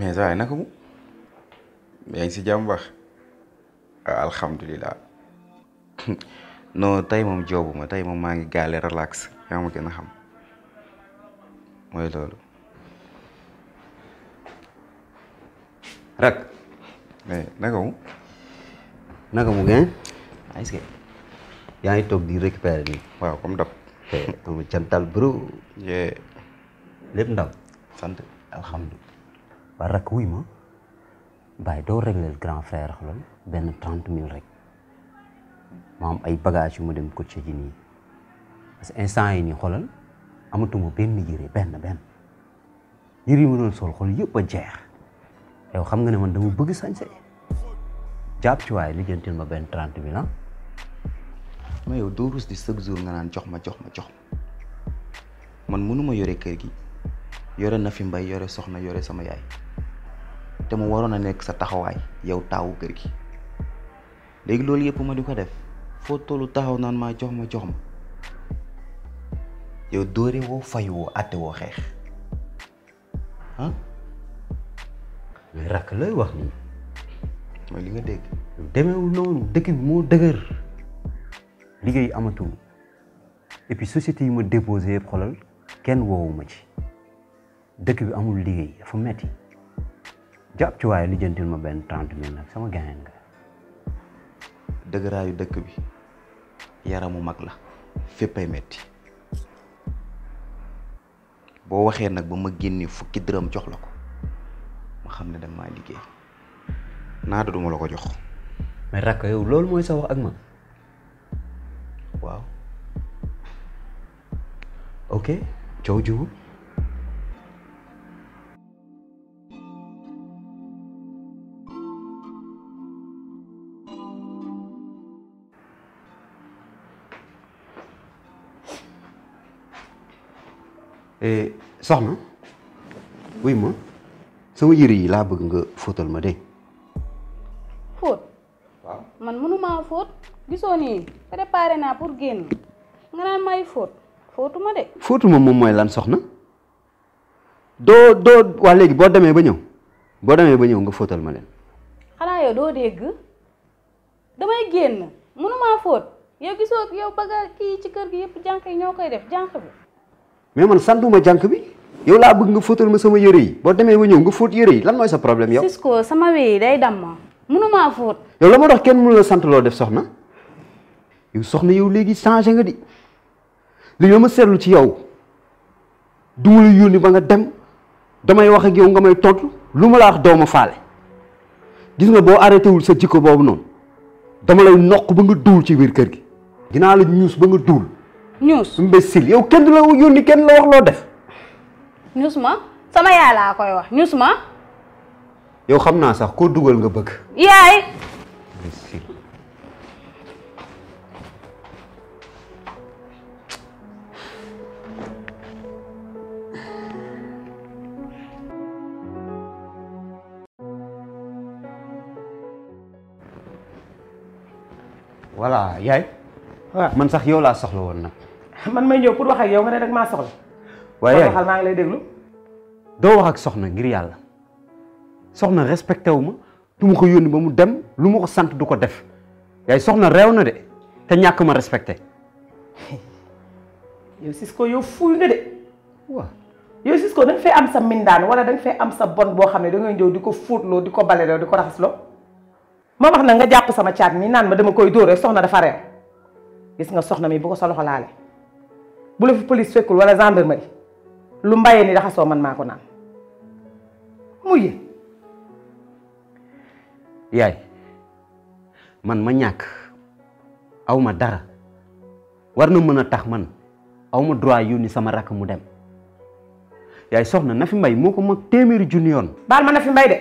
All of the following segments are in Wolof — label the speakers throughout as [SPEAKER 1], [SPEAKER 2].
[SPEAKER 1] mais ça naka mu yaa ngi si jàmm baax alhamdulilah non tey moom joobu ma tey moom maa ngi gaale relax yaa ma gën a xam mooy loolu.
[SPEAKER 2] rak
[SPEAKER 1] mais naka mu.
[SPEAKER 2] naka mu gën est-ce que yaa ngi toog di récupérer nii.
[SPEAKER 1] waaw comme dab.
[SPEAKER 2] am cantal bro.
[SPEAKER 1] yee.
[SPEAKER 2] lépp ndaw.
[SPEAKER 1] sant.
[SPEAKER 2] alhamdulilah. waa rak wuy ma bàyyi doo régler grand frère xoolal benn 30 000 rek ma am ay bagages yu ma dem coaché ji nii parce que instant yi nii xoolal amatuma benn yére benn yére yi ma doon sol xool yëpp a jeex yow xam nga ne man dama bëgg sañse jàpp ci waaye lijjantil ma benn 30 000 ah.
[SPEAKER 1] mais yow doo rus di chaque jour nga naan jox ma man mënuma yore kër gi yore na fi mbay yore soxna yore sama yaay te mu waroon a nekk sa taxawaay yow taawu kër gi léegi loolu yëpp ma di ko def foo tollu taxaw naan maa jox ma yow dóore woo fay woo àtte woo xeex ah.
[SPEAKER 2] mais rakk looy wax nii.
[SPEAKER 1] mooy li nga dégg.
[SPEAKER 2] demeewul noonu dëkk bi moo dëgër liggéey amatul et puis société yi ma déposé yëpp xoolal kenn woowu ma ci dëkk bi amul liggéey dafa metti jàpp ci waaye lijjantil ma benn 30 000 nag sama gain nga.
[SPEAKER 1] dëgëraayu dëkk bi yaramu mag la féppay metti boo waxee nag ba ma génne fukki dërëm jox la ko ma xam ne dama maa liggéey naata duma la ko jox.
[SPEAKER 2] mais rakk yow loolu mooy sa wax ak man.
[SPEAKER 1] waaw.
[SPEAKER 2] ok coow jiwul. soxna wuy ma sama yëre yi laa bëgg nga fóotal ma de.
[SPEAKER 3] fóot.
[SPEAKER 1] waaw
[SPEAKER 3] man mënuma fóot gisoo nii préparé naa pour génn nga naan may fóotuma de.
[SPEAKER 2] fóotuma moom mooy lan soxna doo waa léegi boo demee ba ñëw nga fóotal ma leen.
[SPEAKER 3] xanaa yow doo dégg damay génn mënuma fóot yow gisoo yow bëgg kii ci kër gi yëpp jànk yi ñoo koy def jànk bi.
[SPEAKER 2] mais man santuma jànk bi yow laa bëgg nga fóotal ma sama yëre yi boo demee ba ñëw nga fóot yëre yi lan mooy sa problème yow.
[SPEAKER 3] Cisco sama wéy day damm mënuma fóot.
[SPEAKER 2] yow la ma dox kenn mënu la sant loo def soxna yow soxna yow léegi changé nga di li nga ma seetlu ci yow du ma la yónni ba nga dem damay wax ak yow nga may tontu lu ma la wax doo ma faale gis nga boo arrêté wul sa jikko boobu noonu dama lay noq ba nga duul ci biir kër gi dinaa la ñuus ba nga duul.
[SPEAKER 3] ñuus
[SPEAKER 2] imbécile yow kenn du la yónni kenn la wax loo def.
[SPEAKER 3] ñuus ma sama yaay laa koy wax ñuus ma.
[SPEAKER 2] yow xam naa sax koo dugal nga bëgg.
[SPEAKER 3] yaay.
[SPEAKER 2] voilà yaay. waaw man sax yow laa soxla woon nag.
[SPEAKER 4] man may ñëw pour wax ak yow nga ne rek maa soxla.
[SPEAKER 2] waaye
[SPEAKER 4] waxal maa ngi lay déglu.
[SPEAKER 2] doo wax ak soxna ngir yàlla soxna respecté wu ma du ma ko yónni ba mu dem lu ma ko sant du ko def yaay soxna réew na de te ñàkk ma respecté.
[SPEAKER 4] yow Cisco yow fuuy nga de.
[SPEAKER 2] waaw
[SPEAKER 4] yow Cisco da nga fay am sa mindaan wala da nga fay am sa bon boo xam ne da ngay ñëw di ko fóotloo di ko baleloo di ko raxasloo ma wax na nga jàpp sama caat mi naan ma dama koy dóore soxna dafa réew gis nga soxna mi bu ko sa loxo laale bu la fi police fekkul wala gendarmerie lu mbayee ni raxasoo man maa ko naan muy
[SPEAKER 2] yaay man ma ñàkk aw ma dara war na mën a tax man aw ma droit yónni sama rakk mu dem yaay soxna na fi mbay moo ko mag téeméeri junni yoon.
[SPEAKER 4] baal ma na fi mbay de.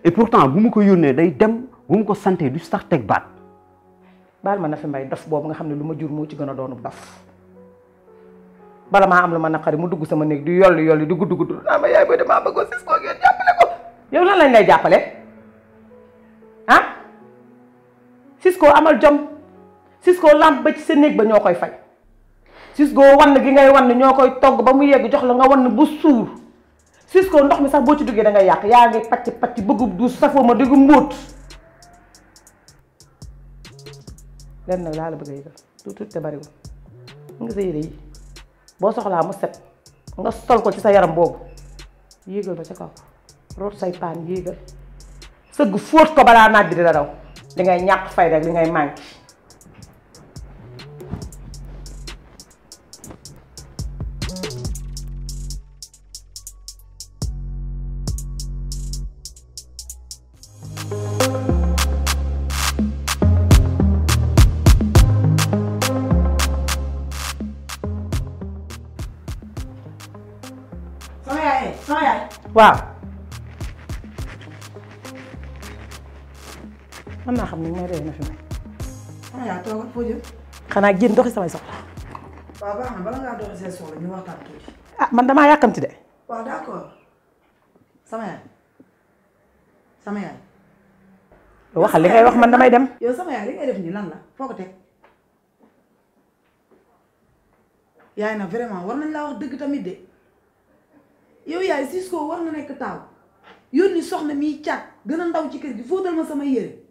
[SPEAKER 2] et pourtant bu ma ko yónnee day dem bu ma ko santee du sax teg baat.
[SPEAKER 4] baal ma na fi mbay dof boobu nga xam ne lu ma jur moo ci gën a doonu dof bala maa am lu ma naqari mu dugg sama néeg di yolli di gudd naa ma yaay booy damaa bëggoon Cisco ngeen jàppale ko yow lan lañ lay jàppale ah Cisco amal jom Cisco lamp ba ci sa néeg ba ñoo koy fay Cisco wann gi ngay wann ñoo koy togg ba mu yegg jox la nga wann bu suur Cisco ndox mi sax boo ci duggee da ngay yàq yaa ngi pacc bëggub du safoo ma diggu mbóot lenn nag laa la bëgg a yëgal tuuti te bariwul nga sa yére yi boo soxlaa mu set nga sol ko ci sa yaram boobu yéegal ba ca kaw root say paan yéegal sëgg fóot ko balaa naaj bi di la daw li ngay ñàkk fay rek li ngay manqué waaw man naa xam ni may dee na fi may.
[SPEAKER 5] yaa toogal foo jëm.
[SPEAKER 4] xanaa génn doxi samay soxla.
[SPEAKER 5] waaw baax na bala ngaa doxi seen soxla ñu waxtaan tuuti.
[SPEAKER 4] ah man damaa yàkkamti de.
[SPEAKER 5] waaw d'accord sama yaay sama yaay.
[SPEAKER 4] waxal li ngay wax man damay dem.
[SPEAKER 5] yow sama yaay li ngay def nii lan la foo ko teg. yaay na vraiment war nañ laa wax dëgg tamit de. yow yaay Cisco war na nekk taaw yónni soxna miy caat gën a ndaw ci kër gi fóotal ma sama yére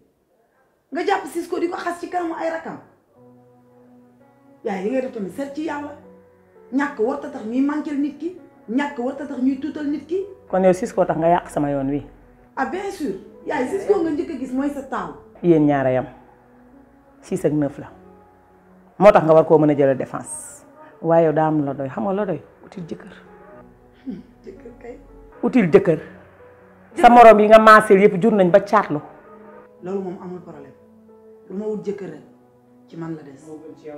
[SPEAKER 5] nga jàpp Cisco di ko xas ci kanamu ay rakam yaay li ngay def tamit seet ci yàlla ñàkk warta tax ñuy manquel nit ki ñàkk warta tax ñuy tuutal nit ki.
[SPEAKER 4] kon yow Cisco tax nga yàq sama yoon wi.
[SPEAKER 5] ah bien sûr yaay Cisco nga njëkk a gis mooy sa taaw.
[SPEAKER 4] yéen ñaara yam 6 ak 9 la moo tax nga war koo mën a jëlee défense waaye yow daa am la doy xam nga la doy util jëkkër.
[SPEAKER 5] jëkkër kay.
[SPEAKER 4] util jëkkër sa morom yi nga maaseel yëpp jur nañ ba caatlu.
[SPEAKER 5] loolu moom amul problème lu ma wut jëkkër rek ci man la des.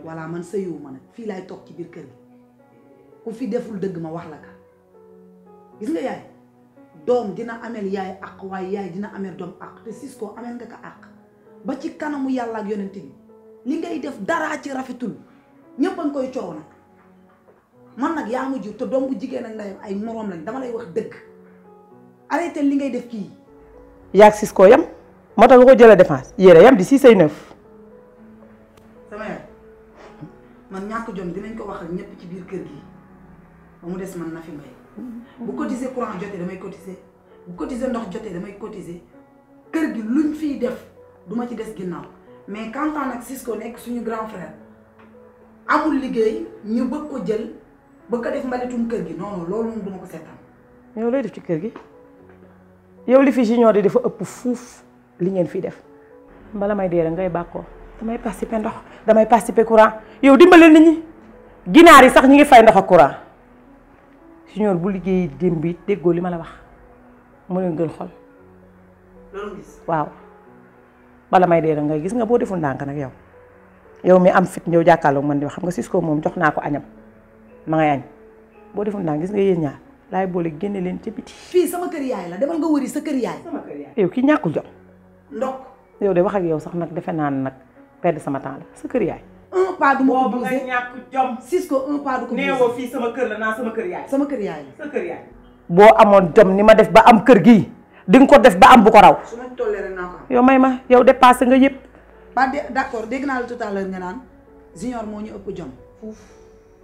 [SPEAKER 5] voilà man sëyiwu ma nag fii laay toog ci biir kër gi ku fi deful dëgg ma wax la ka gis nga yaay doom dina ameel yaay àq waaye yaay dina ameel doom àq te Cisco ameel nga ko àq ba ci kanamu yàlla ak yonent bi li ngay def dara ci rafetul ñëpp a ngi koy coow nag. man nag yaa ma jur te doom bu jigéen ak ndeyam ay moroom lañ dama lay wax dëgg arrêté li ngay def kii.
[SPEAKER 4] yaa ak Cisco yam moo tax nga ko jëlee défense yére yam di 6 ak 9.
[SPEAKER 5] sama yaay man ñàkk jom dinañ ko waxal ñëpp ci biir kër gi ba mu des man na fi mbay bu cotiser courant jotee damay cotiser bu cotiser ndox jotee damay cotiser kër gi luñ fiy def duma ci des ginnaaw mais quand nag Cisco nekk suñu grand frère amul liggéey ñu bëgg ko jël. ba ko def mbalitum kër gi non loolu moom duma ko seetaan.
[SPEAKER 4] yow looy def ci kër gi yow li fi junior di dafa ëpp fuuf li ngeen fii def bala may dee rek ngay bàkkoo damay participer ndox damay participer courant yow dimbale nit ñi ginaar yi sax ñi ngi fay ndox ak courant junior bu liggéey démb bi déggoo li ma la wax mu leen gën xol.
[SPEAKER 5] loolu gis
[SPEAKER 4] waaw bala may dee rek ngay gis nga boo deful ndànk nag yow mi am fit ñëw jàkkaarloog man di wax xam nga Cisco moom jox naa ko añam. ma ngay añ boo defoon naa gis nga yéen ñaar laay boole génne leen ca biti.
[SPEAKER 5] fii sama kër yaay la demal nga wëri sa kër yaay. sama kër yaay
[SPEAKER 4] yow ki ñàkkul jom.
[SPEAKER 5] ndox.
[SPEAKER 4] yow de wax ak yow sax nag defe naa ne nag perdre sama temps la sa kër yaay.
[SPEAKER 5] un pas du ma ko
[SPEAKER 4] boobu nga ñàkk jom.
[SPEAKER 5] Cisco un pas du ko
[SPEAKER 4] neewoo fii sama kër la naa sama kër yaay.
[SPEAKER 5] sama kër yaay la
[SPEAKER 4] sa kër yaay. boo amoon jom ni ma def ba am kër gii di nga ko def ba am bu ko raw.
[SPEAKER 5] su ma tollee rek naa ko am.
[SPEAKER 4] yow may ma yow dépassé nga yëpp.
[SPEAKER 5] ba d'accord dégg naa la tout à l'heure nga naan junior moo ñu ëpp jom fuuf.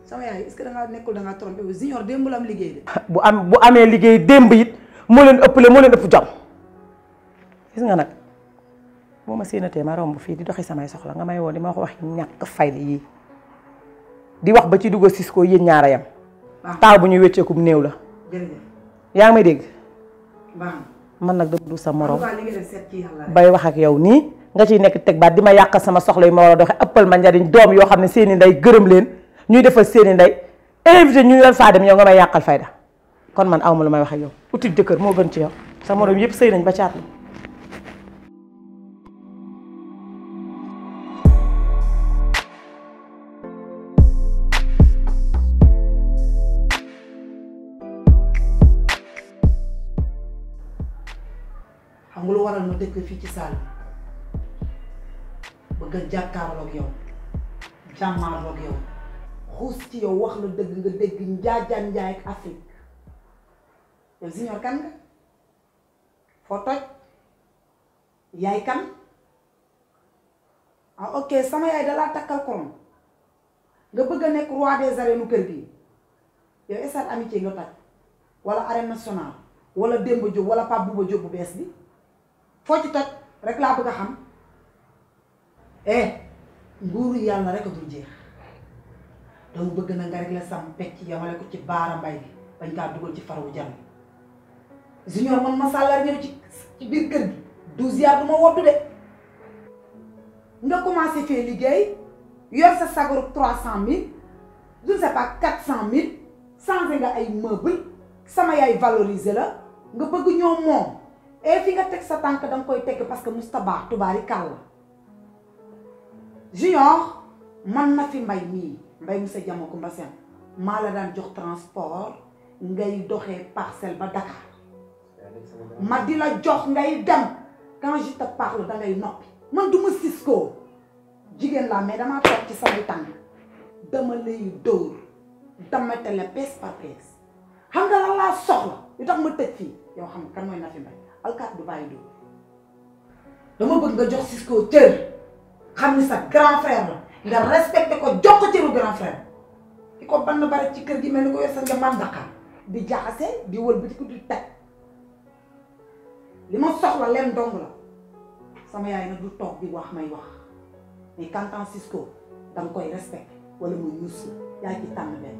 [SPEAKER 5] sama yaay est-ce que da ngaa nekkul da ngaa trompé wu junior démb la am liggéey de.
[SPEAKER 4] bu amee liggéey démb it moo leen ëppale moo leen ëpp jom gis nga nag boo ma séenatee ma romb fii di doxi samay soxla nga may woo di ma wax ñàkk fayda yii di wax ba ci dugg Cisco yéen ñaara yam. taaw bu ñuy wécceekum néew la.
[SPEAKER 5] jërëjëf
[SPEAKER 4] yaa ngi may dégg.
[SPEAKER 5] baax
[SPEAKER 4] man nag dama du sa morom
[SPEAKER 5] li nga def seet ci yàlla rek.
[SPEAKER 4] bay wax ak yow nii nga ciy nekk teg baat di ma yàq sama soxla yi ma war a doxe ëppal ma njariñ doom yoo xam ne seeni ndey gërëm leen. ñuy defal seeni ndey invité ñu leen faa dem yow nga may yàqal fayda kon man awma lu may wax ak yow util jëkkër moo gën ci yow sa morom yëpp sëy nañ ba caat la.
[SPEAKER 5] xam nga lu waral ma dëkk fii ci saal bi bëgg a jàkkaarloog yow jàmmaarloog yow. xuus ci yow wax la dëgg nga dégg njaajaan njaay ak Afrique yow junior kan nga foo toj yaay kan ah ok sama yaay dalaa takkal korom nga bëgg a nekk roi des arènes kër gi yow stade amitié nga toj wala arène nationale wala Demba Diop wala Pape Bouba Diop bu bees bi foo ci toj rek laa bëgg a xam nguuru yàlla rek a dul jeex dama bëgg na nga rek la sam pecc yamale ko ci baara mbay bi bañ kaa dugal ci farawu jàmm junior man ma sàllar ñëw ci biir kër gi 12 heures du ma woddu de nga commencé fee liggéey yor sa sagaru 300 000 je ne sais pas 400 000 changé nga ay meuble sama yaay valoriser la nga bëgg ñoom moom fi nga teg sa tànk danga koy teg parce que Moustapha tubaari kàll la junior man na fi mbay mii mbay mu sa jama ko mbasen maa la daan jox transport ngay doxee parcelle ba Dakar ma di la jox ngay dem quand je te parle dangay noppi man du ma Cisco jigéen laa mais damaa toog ci samay tànk dama lay dóor damate la pièce par pièce xam nga lan laa soxla yu tax ma tëj fii yow xam nga kan mooy Nafi Mbaye alkaat du bàyyi dóor dama bëgg nga jox Cisco cër xam ni sa grand frère la nga respecté ko jox ko cëru grand frère di ko bann bari ci kër gi mel ni ko yor sa njambaan Dakar di jaxase di wëlbati ko di teg li ma soxla leen dong la sama yaay nag du toog di wax may wax mais kantaan Cisco danga koy respecté wala muy ñuus la yaa ci tànn benn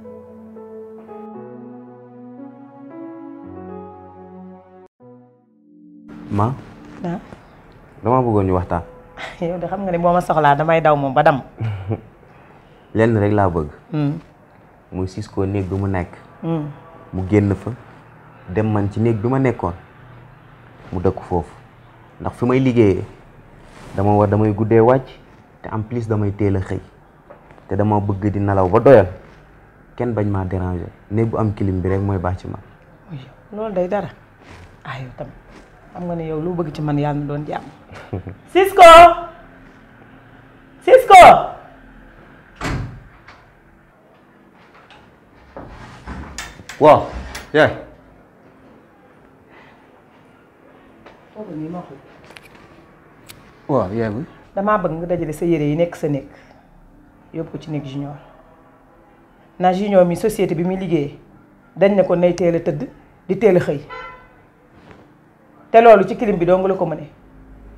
[SPEAKER 1] ma dama bëggoon ñu waxtaan.
[SPEAKER 4] yow de xam nga ne boo ma soxlaa damay daw moom ba dam
[SPEAKER 1] lenn rek laa bëgg. muy Cisco néeg bi mu nekk. mu génn fa dem man ci néeg bi ma nekkoon mu dëkk foofu ndax fi may liggéeyee damay guddee wàcc te en plus damay teel a xëy te dama bëgg di nelaw ba doyal kenn bañ maa déranger néeg bu am clim bi rek mooy baax ci man.
[SPEAKER 4] loolu day dara yow tamit xam nga ne yow lu bëgg ci man yàlla na doon jàmm. Cisco
[SPEAKER 1] waaw yaay. waaw yaay bi.
[SPEAKER 4] damaa bëgg nga dajale sa yére yi nekk sa néeg yóbbu ko ci néeg junior na junior mi société bi muy liggéeyee dañ ne ko nay teel a tëdd di teel a xëy te loolu ci clim bi doo nga la ko mëne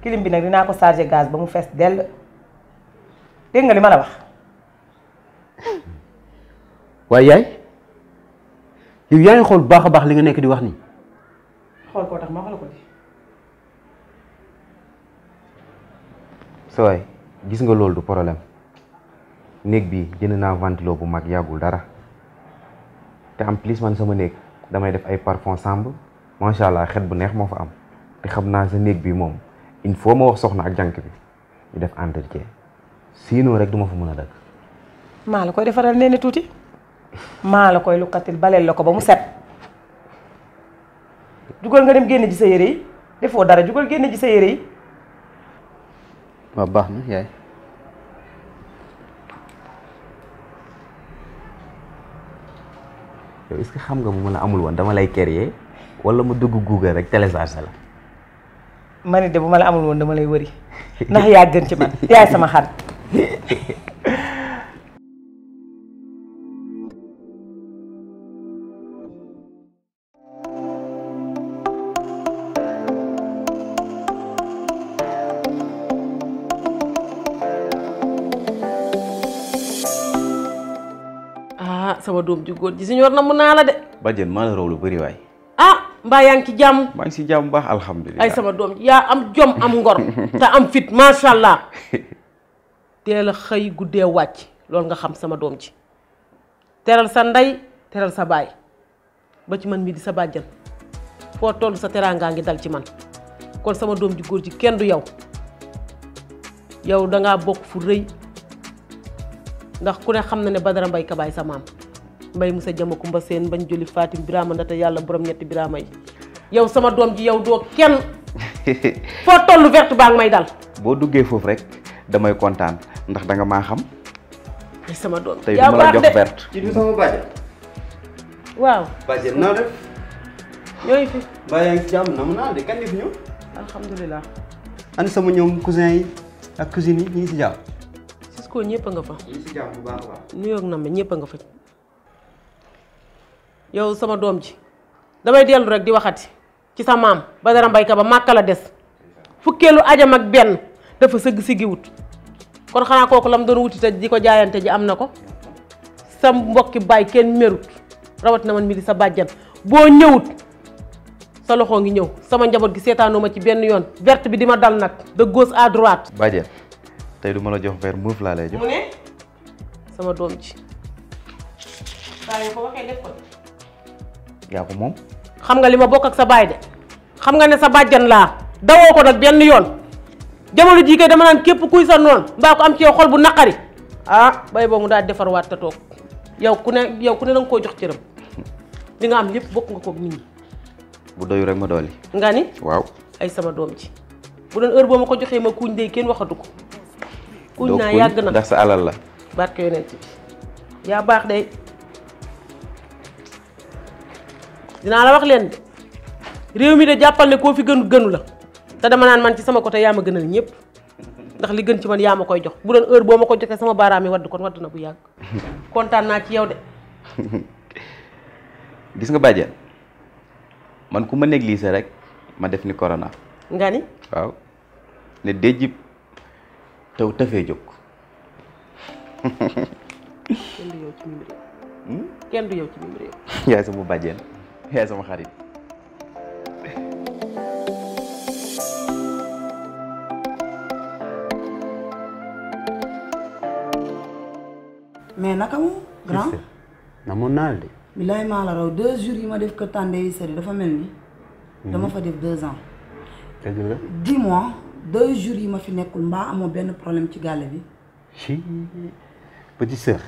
[SPEAKER 4] clim bi nag dinaa ko chargé gaz ba mu fees dell dégg nga li ma la wax.
[SPEAKER 2] waaye yaay yow yaa ngi xool baax a baax li nga nekk di wax nii.
[SPEAKER 4] xool koo tax ma xool ko di.
[SPEAKER 1] sooy gis nga loolu du problème néeg bi jënd naa ventilo bu mag yàggul dara te en plus man sama néeg damay def ay parfum samb macha allah xet bu neex moo fa am te xam naa sa néeg bi moom il faut ma wax soxna ak jànk bi ñu def entretien sinon rek duma fa mën a dëkk.
[SPEAKER 4] maa la koy defaral nee tuuti maa la koy lukkatil baleel la ko ba mu set jugal nga dem génne ji sa yére yi defoo dara jugal génne ji sa yére yi.
[SPEAKER 2] waaw baax na yaay.
[SPEAKER 1] yow est-ce que xam nga bu ma la amul woon dama lay créer wala ma dugg Google rek télécharger la.
[SPEAKER 4] ma ne de bu ma la amul woon dama lay wëri ndax yaa gën ci man yaay sama xarit.
[SPEAKER 6] sama doom ju góor ji Junior namm naa la de.
[SPEAKER 1] bàjjen maa la raw lu bëri waay.
[SPEAKER 6] mbaa yaa ngi ci jàmm.
[SPEAKER 1] maa ngi si jàmm baax alhamdulilah.
[SPEAKER 6] ay sama doom ji yaa am jom am ngor te am fit macha allah. teel a xëy guddee wàcc loolu nga xam sama doom ji. teral sa ndey teral sa baay ba ci man mii di sa bàjjan foo toll sa teraangaa ngi dal ci man kon sama doom ji góor ji kenn du yow yow dangaa bokk fu rëy ndax ku ne xam na ne Badara Mbay ka baay sa maam mbay musa jama kumba seen bañ joli Fatim Birama ndata yàlla borom ñetti Birama yi yow sama doom ji yow doo kenn foo tollu verte baa ngi may dal.
[SPEAKER 1] boo duggee foofu rek damay kontaan ndax danga maa xam.
[SPEAKER 6] ay sama doom
[SPEAKER 1] tey du ma la jox verte.
[SPEAKER 2] ci du sama bàjjen.
[SPEAKER 6] waaw.
[SPEAKER 2] bàjjen noo def.
[SPEAKER 6] ñooy fi.
[SPEAKER 2] mbaa yaa ngi ci jàmm na mu naa de kan fi ñëw.
[SPEAKER 6] alhamdulilah.
[SPEAKER 2] ani sama ñoom cousin yi ak cousine yi ñu ngi si jàmm.
[SPEAKER 6] Cisco ñëpp a nga fa.
[SPEAKER 2] ñu ngi si jàmm bu baax a baax.
[SPEAKER 6] New York na ma ñëpp a nga fa. yow sama doom ji damay dellu rek di waxati ci sa maam Badara Mbayka ba Màkka la des fukkeelu ajam ak benn dafa sëgg siggi wut kon xanaa kooku lam doon wuti te di ko jaayante ji am na ko sa mbokki baay kenn merut rawat na man mi di sa bàjjan boo ñëwut sa loxo ngi ñëw sama njaboot gi seetaanoo ma ci benn yoon verte bi di ma dal nag de gauche à droite.
[SPEAKER 1] bàjjen tey du ma la jox verre mauve laa lay jox.
[SPEAKER 6] mu ne sama doom ji saa yoo ko waxee def ko.
[SPEAKER 1] yaa ko moom.
[SPEAKER 6] xam nga li ma bokk ak sa baay de xam nga ne sa bàjjan laa dawoo ko nag benn yoon jamono jii kay dama naan képp kuy sa noon mbaa ko am ci yow xol bu naqari ah bay boo mu daal defar waat te toog yow ku ne danga koo jox cëram li nga am lépp bokk nga koog nit ñi.
[SPEAKER 1] bu doyu rek ma dolli.
[SPEAKER 6] nga ni
[SPEAKER 1] waaw
[SPEAKER 6] ay sama doom ji bu doon heure boo ma ko joxee ma kuuñ dey kenn waxatu ko. kuuñ naa yàgg na
[SPEAKER 1] ndax sa alal la.
[SPEAKER 6] barke yonent bi yaa baax de dinaa la wax leen de réew mi de jàppal ne koo fi gënu la te dama naan man ci sama côté yaa ma gënal ñëpp ndax li gën ci man yaa ma koy jox bu doon heure boo ma ko joxee sama baaraam yi wadd kon wadd na bu yàgg kontaan naa ci yow de.
[SPEAKER 1] gis nga bàjjen man ku ma négliger rek ma def ni corona.
[SPEAKER 6] nga ni
[SPEAKER 1] waaw ne déjjib taw tafee jóg.
[SPEAKER 6] kenn du yow ci mim réew. kenn du yow ci mim réew.
[SPEAKER 1] yaay sama bàjjen yaay sama xarit.
[SPEAKER 5] mais naka mu grand
[SPEAKER 2] namoon naa la de.
[SPEAKER 5] bilaay maa la raw 2 jours yi ma def ko tànde yi sari dafa mel ni dama fa def 2 ans.
[SPEAKER 2] dëgg la.
[SPEAKER 5] dis-moi 2 jours yi ma fi nekkul mbaa amoo benn problème ci gàlle bi.
[SPEAKER 2] si petite sœur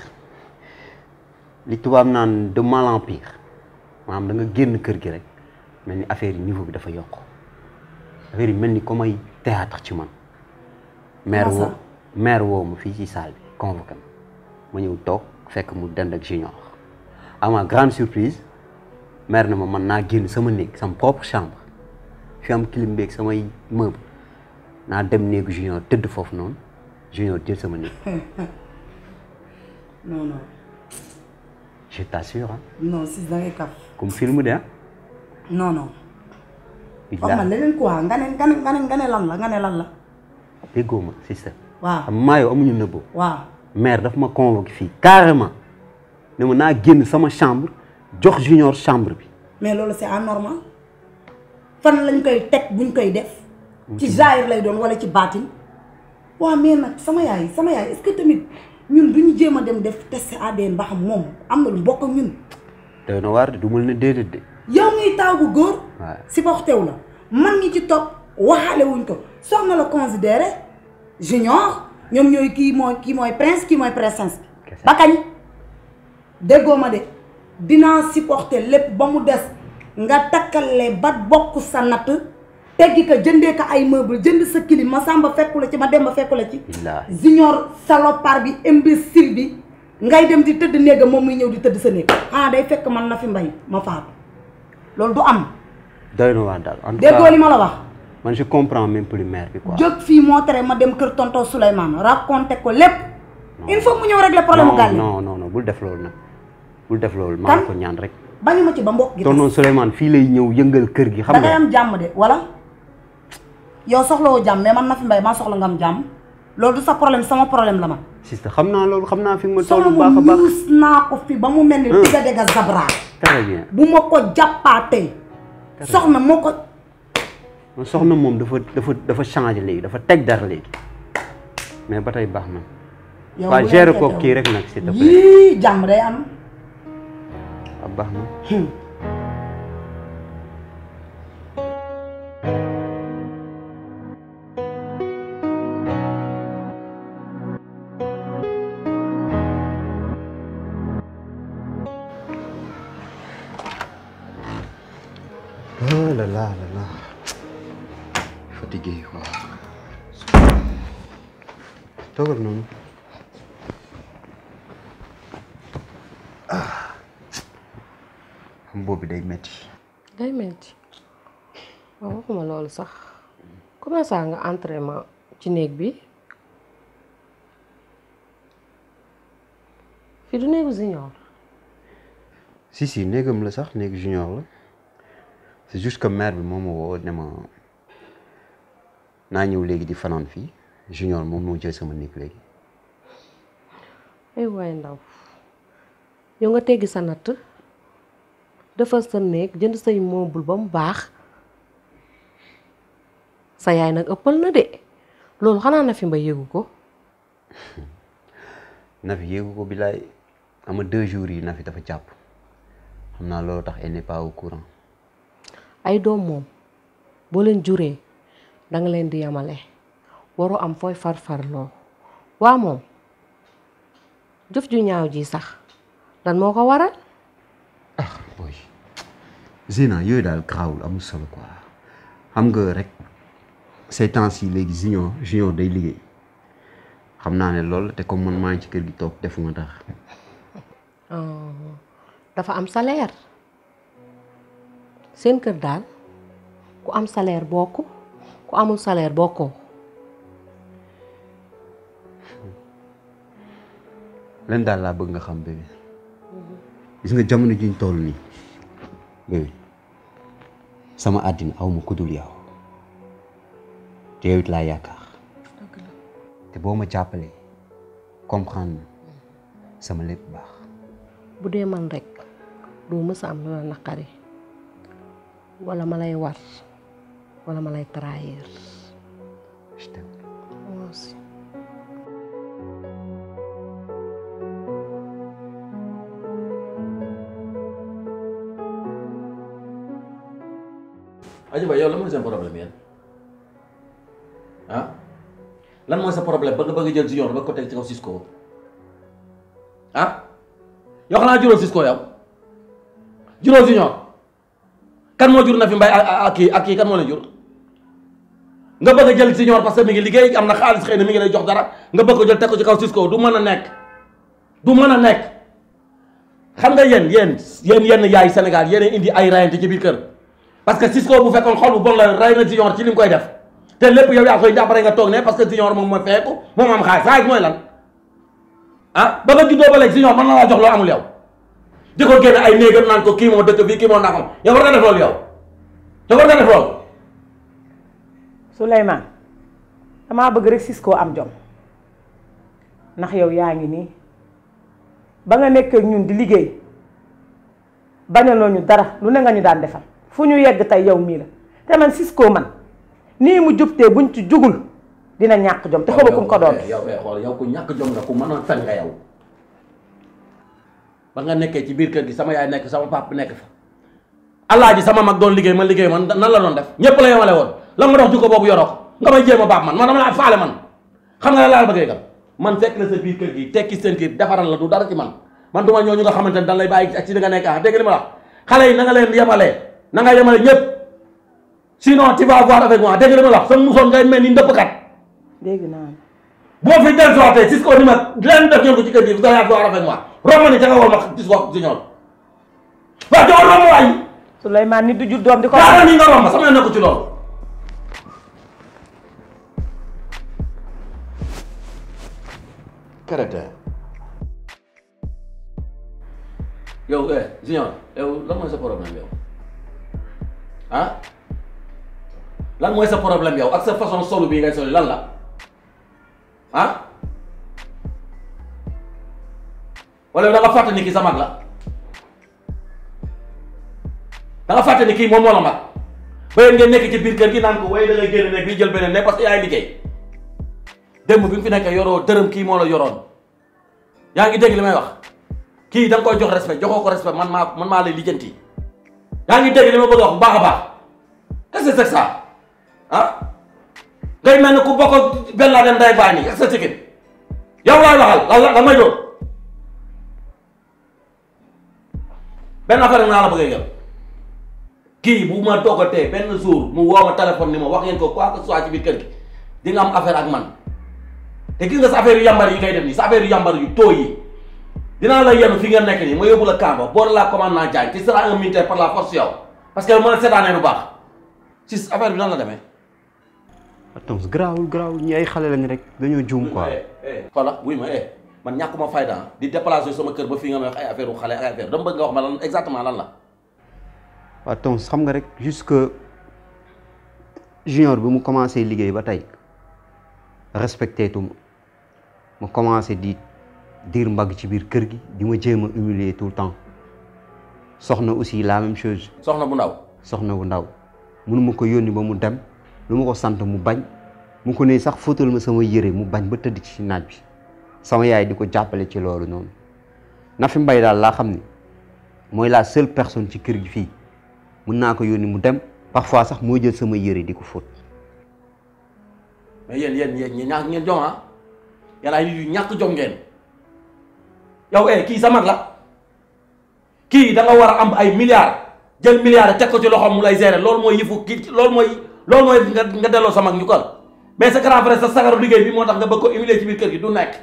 [SPEAKER 2] li tubaab naan de mal en pire maanaam da nga génn kër gi rek mel ni affaire yi niveau bi dafa yokk affaire yi mel ni comme ay théâtre ci man. maire woo ma fii ci salle bi convoqué ma ñëw toog fekk mu dend ak junior à ma grande surprise maire na ma man naa génn sama néeg sama propre chambre fi am clim beeg samay meuble naa dem néegu junior tëdd foofu noonu junior jël sama néeg.
[SPEAKER 5] non non.
[SPEAKER 2] je t'assure ah.
[SPEAKER 5] non si da ngay kaf.
[SPEAKER 2] comme film de ah.
[SPEAKER 5] non non. wax ma leneen quoi nga ne lan la.
[SPEAKER 2] déggoo ma sister.
[SPEAKER 5] waaw
[SPEAKER 2] xam maa yow amuñu nëbboo.
[SPEAKER 5] waaw.
[SPEAKER 2] maire daf ma convoqué fii carrément ne ma naa génn sama chambre jox junior chambre bi.
[SPEAKER 5] mais loolu c'est anormal fan lañ koy teg buñ koy def. ci jaayir lay doon wala ci baatin. waaw mais nag sama yaay est-ce que tamit ñun duñu jéem a dem def test ADN ba xam moom am na lu bokk ak ñun.
[SPEAKER 2] doy na waar de du mul ne déedéet de.
[SPEAKER 5] yow ngay taaw bu góor.
[SPEAKER 2] waaw
[SPEAKER 5] si box teew la man ngi ci topp waxaale wuñ ko soxna la considéré junior. ñoom ñooy kii mooy prince kii mooy princesse bi ba kañ déggoo ma de dinaa supporter lépp ba mu des nga takkale ba bokk sa natt teggi ko jëndee ko ay meuble jënd sa kilim ma sàmba fekku la ci ma dem ba fekku la ci junior salopard bi imbécile bi ngay dem di tëdd néegam moom muy ñëw di tëdd sa néeg day fekk man na fi mbay ma faatu loolu du am
[SPEAKER 2] doy na waar daal en tout
[SPEAKER 5] déggoo li ma la wax
[SPEAKER 2] man je comprends même plus maire bi quoi.
[SPEAKER 5] jóg fii moo tere ma dem kër tonton Souleymane raconté ko lépp. il faut mu ñëw régler problème mu gàll.
[SPEAKER 2] non bul def loolu nag bul def loolu. maa ko ñaan rek.
[SPEAKER 5] bañu ma ci ba mbokk gi.
[SPEAKER 2] tonton Souleymane fii lay ñëw yëngal kër gi. xam nga
[SPEAKER 5] da ngay am jàmm de wala yow soxlawoo jàmm mais man na fi mbay maa soxla nga am jàmm loolu du sa problème sama problème la man.
[SPEAKER 2] sister xam naa loolu xam naa fi ma toll bu baax a baax
[SPEAKER 5] soxla mu naa ko fi ba mu mel ni digga dégga zabra.
[SPEAKER 2] très bien
[SPEAKER 5] bu ma ko jàppaatee. soxna moo ko.
[SPEAKER 2] soxna moom dafa changé léegi dafa teg dara léegi mais ba tey baax na.
[SPEAKER 5] yow
[SPEAKER 2] waa gérer ko kii rek nag s'il te plaît.
[SPEAKER 5] yii jàmm day am.
[SPEAKER 2] waaw baax na.
[SPEAKER 1] oh là là là là. fatigué quoi.
[SPEAKER 2] toogal noonu.
[SPEAKER 1] xam boobu day metti.
[SPEAKER 6] day metti waaw waxuma loolu sax comment ça nga entraînement ci néeg bi fii du néegu junior.
[SPEAKER 2] si néegam la sax néegu junior la c'est juste que mère bi moo ma woo ne ma naa ñëw léegi di fanaan fii junior moom moo jël sama néeg léegi.
[SPEAKER 6] ay waay ndaw yow nga teggi sa natt defar sa néeg jënd say meuble ba mu baax sa yaay nag ëppal na de loolu xanaa na fi mba yéegu ko.
[SPEAKER 2] na fi yéegu ko bilaay ama 2 jours yi na fi dafa jàpp xam naa loolu tax elle n'est pas au courant.
[SPEAKER 6] ay doom moom boo leen juree danga leen di yamale waroo am fooy farfarloo waa moom jëf ju ñaaw ji sax lan moo ko waral.
[SPEAKER 2] ah boy Zina yooyu daal garaawul amul solo quoi xam nga rek ces temps-ci léegi junior day liggéey xam naa ne loolu te comme man maa ngi ci kër gi toog defuma dara.
[SPEAKER 6] dafa am salaire seen kër daal ku am salaire bokk ku amul salaire bokkoo.
[SPEAKER 2] leen daal laa bëgg nga xam bébé gis nga jamono jiñ toll nii bébé sama àddina awma ku dul yow te yow it laa yaakaar te boo ma jàppalee comprendre sama lépp baax.
[SPEAKER 6] bu dee man rek doo mës a am lu la naqari wala ma lay war wala ma lay trahir.
[SPEAKER 2] je t'aime.
[SPEAKER 6] moi aussi.
[SPEAKER 7] Aja yow lan mooy seen problème yéen ah lan mooy sa problème ba nga bëgg jël junior ba ko teg ci kaw Cisco ah yow xanaa juróom Cisco yow juróom junior kan moo jur na fi mbay ak kii kan moo leen jur nga bëgg a jël junior parce que mi ngi liggéey am na xaalis xëy na mi ngi lay jox dara nga bëgg ko jël teg ko ci kaw Cisco du mën a nekk du mën a nekk xam nga yéen yaay Sénégal yéen indi ay rayante ci biir kër. parce que Cisco bu fekkoon xol bu bon la ray na junior ci li mu koy def te lépp yow yaa koy jàppale nga toog ne parce que junior moom mooy feeku moom am xaalis mooy lan ah ba nga juddoo ba léegi junior mën na laa jox loo amul yow di ko génne ay néegam naan ko kii moo dëkk fii kii moo nangam yow war nga def loolu yow yow war nga def loolu.
[SPEAKER 4] Souleymane damaa bëgg rek Cisco am jom ndax yow yaa ngi nii ba nga nekk ak ñun di liggéey bañaloo ñu dara lu ne nga ñu daan defal. fu ñu yegg tey yow mii la te man Cisco man nii mu jubtee buñ ci jugul dina ñàkk jom te xaw ma ku mu ko doon.
[SPEAKER 7] yow ku ñàkk jom nga ku mënoon fen nga yow ba nga nekkee ci biir kër gi sama yaay nekk sama papa nekk fa alaaji sama mag doon liggéey man liggéey man nan la doon def ñépp la yemale woon la nga dox jukko boobu yoroo ko nga may jéem a baax man dama la faale man xam nga la laa bëggee gal man fekk la sa biir kër gi tekki seen kër defaral la du dara ci man duma ñooñu nga xamante ne dan lay bàyyi ak ci li nga nekk dégg li ma la xale yi na nga leen yemalee na nga yemale ñëpp sinon tu vas voir avec moi dégg nga li ma la wax sa musoon ngay mel ni ndëppkat.
[SPEAKER 4] dégg naa.
[SPEAKER 7] boo fi dellusiwaatee Cisco ni ma leen def ngeen ko ci kër gi vous allez voir avec moi romb ni ca nga war ma Cisco junior waaw jox romb waay.
[SPEAKER 4] Souleymane nit du jur doom di ko.
[SPEAKER 7] waaw ni nga romb sama yoon nekku ci loolu. caractère. yow junior yow lan mooy sa problème yow ah lan mooy sa problème yow ak sa façon solo bii ngay solo lan la ah wala da nga fàtte ni kii sa mag la da nga fàtte ni kii moom moo la mag ba yéen ngeen nekk ci biir kër gi naan ko waaye da ngay génn nekk bi jël beneen ne parce que yaay liggéey démb bi nga fi nekk yoroo dërëm kii moo la yoroon yaa ngi dégg li may wax. kii da nga koy jox respect joxoo ko respect man maa lay lijjanti yaa ngi dégg li ma bëgg a wax bu baax a baax qu'est-ce que c'est ça ah ngay mel ne ku bokk benn laa dem day baa nii ak sa ticket yow laay waxal la may doon benn affaire naa la bëgg a yëgal kii bu ma toogatee benn jour mu woo ma téléphone ni ma wax ngeen ko quoi que soit ci biir kër gi di nga am affaire ak man te gis nga sa affaire yu yambar yi ngay def nii sa affaire yu yambar yu tooy yi dinaa la yenu fi nga nekk nii ma yóbbu la Kamba boor la commandant Diagne tu seras un militaire par la force yow parce que mën a seetaanee lu baax si affaire bi nan la demee.
[SPEAKER 2] attends garaawul ñi ay xale lañ rek dañoo juum quoi.
[SPEAKER 7] voilà wuy ma man ñàkkuma fayda di déplacer sama kër ba fii nga may wax ay affaire u xale ay affaire dama bëgg nga wax ma lan exactement lan la.
[SPEAKER 2] waaw donc xam nga rek jusque junior bi mu commencé liggéey ba tey respecté tuma ma commencé di diir mbagg ci biir kër gi di ma jéem a humilier tout le temps soxna aussi la même chose.
[SPEAKER 7] soxna bu ndaw.
[SPEAKER 2] soxna bu ndaw mënuma ko yónni ba mu dem lu ma ko sant mu bañ mu ko ne sax fóotal ma sama yére mu bañ ba tëdd ci naaj bi sama yaay di ko jàppale ci loolu noonu Nafi Mbaye daal laa xam ni mooy la seule personne ci kër gi fii mën naa ko yónni mu dem parfois sax moo jël sama yére di ko fóot.
[SPEAKER 7] mais yéen ñàkk ngeen jom ah yéen ay nit yu ñàkk jom ngeen yow kii sa mag la kii da nga war a am ay milliards jël milliards teg ko ci loxoom mu lay gérer loolu mooy yëfu kii loolu mooy nga delloo sa mag ñu ko mais sa grand frère sa sagaru liggéey bi moo tax nga bëgg ko humilier ci biir kër gi du nekk.